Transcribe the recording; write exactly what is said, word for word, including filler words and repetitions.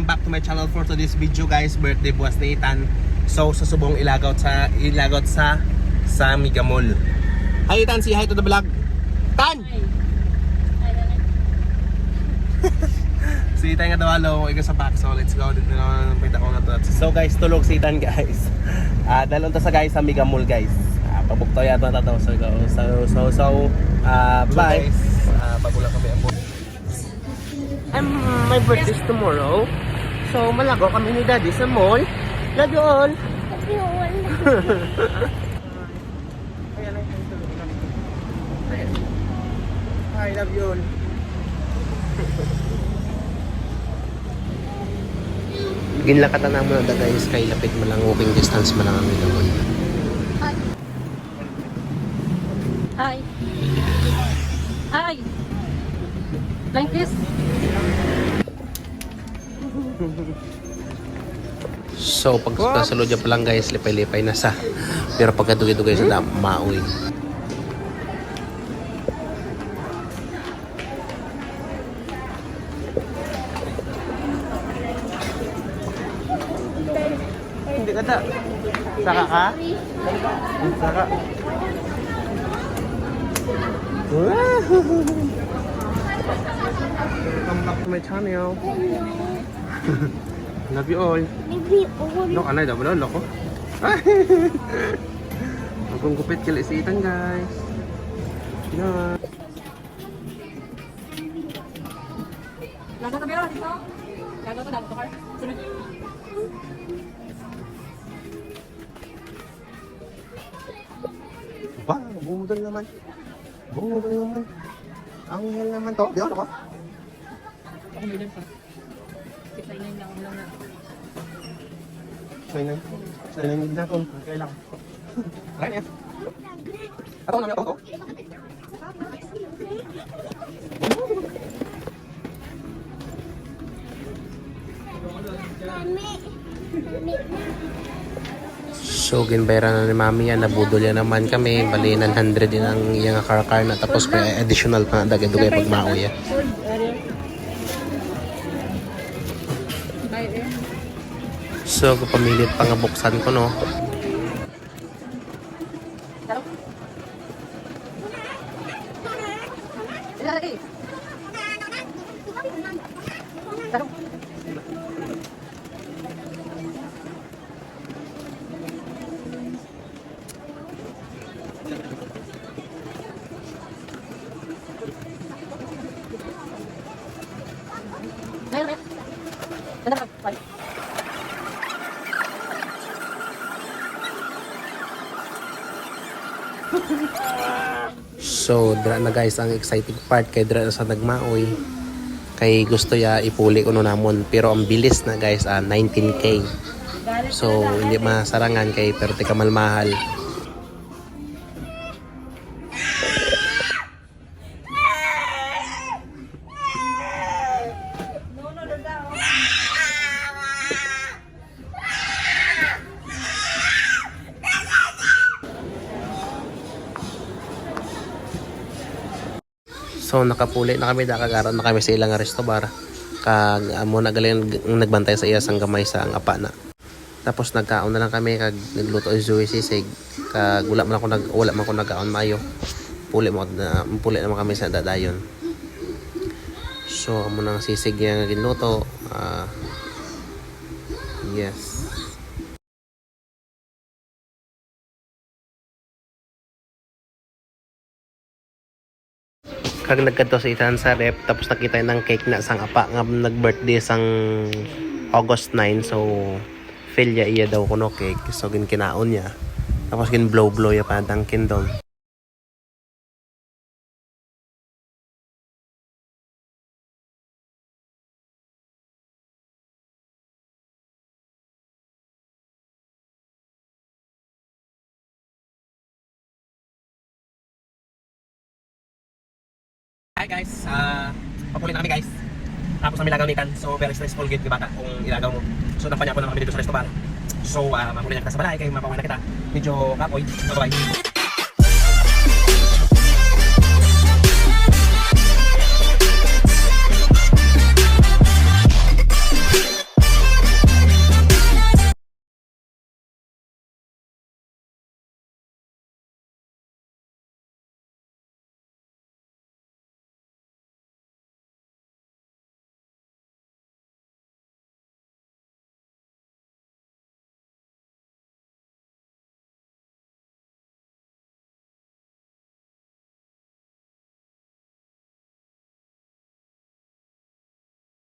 Back to my channel for today's video, guys. Birthday buwas ni Ethan. So, sa subong ilagot sa, ilagot sa, sa Mega Mall. Hi, Ethan. Say hi to the vlog. Tan! Hi. Hi, Nanay. Si Ethan nga daw, alo, igo sa back. So, let's go. Dito na, pita ko nga to. So, guys, tulog si Ethan, guys. Ah, dalon ta sa, guys, sa Mega Mall, guys. Ah, pabuktaw yata na to. So, go. So, so, so, ah, bye. Guys, ah, bago lang kami ang I'm, my birthday is tomorrow. So, malago kami ni Daddy sa mall. Love you all. Love you all. I love you all. Ginlakatan namo na da, guys, kay lapit man lang, walking distance man lang ang ilang. Hi. Hi. Flying kiss. So, pag kasulod niya pa lang, guys, lipay-lipay na sa. Pero pagkadugay-dugay sa dam, maoy. Hindi ka ta. Saka ka? Saka. Welcome back to my channel. Love you all. Love you all. No, anay, double all ako. Akong gupit kili si Ethan, guys. Yeah. Laga to, pero dito. Laga to, laga to, car. Sunod. Ba, bumudol naman. Bumudol naman. Ang hell naman to. Di ako, ano ka? Ako may lang pa. Six nine nine lang, lang na. Six nine nine. Six nine nine na ako. Okay lang. Kaya niya. Ato na, ato, ato. So, ginbayaran na ni Mami yan, nabudol yan naman kami. Bali, nine hundred din ang iyang car-car na. Tapos, may additional pa na dagay-dugay pag mao ya. So, pamilit pa nga buksan ko, no? So, dira na, guys, ang exciting part kay dira na sa nagmaoy. Kay gusto ya ipuli kuno namon, pero ang bilis na, guys, ah, nineteen K. So, hindi masarangan kay pero tika mahal-mahal. So, nakapuli na kami, da, kag ara na kami sa ilang resto bar. Kag amo na galing nag-, nagbantay sa iya sang gamay sa ang apa na. Tapos nagkaon na lang kami kag nagluto si Zoe sisig. Kag wala man ako nag-, wala man ako nagkaon maayo. Puli mo na, puli naman kami sa dadayon. So, amo nang sisig niya nga ginluto. Ah, yes. Kag nagkadto si Ethan sa ref, tapos nakita niya ang cake na sang apa nga nag-birthday sang August nine. So, feel niya iya daw kuno cake. So, ginkinaon niya. Tapos, gin-blow-blow niya pa ang Dunkin Dong. Hi guys, ah, papuli na kami guys. Tapos ang milagaw ni Ethan, so very stressful gid nga bata kung ilagaw mo. So nagpanyapon na kami dito sa resto bar. So ah, mapuli na kita sa balay kay mapawi na kita. Medyo kapoy. Bye-bye.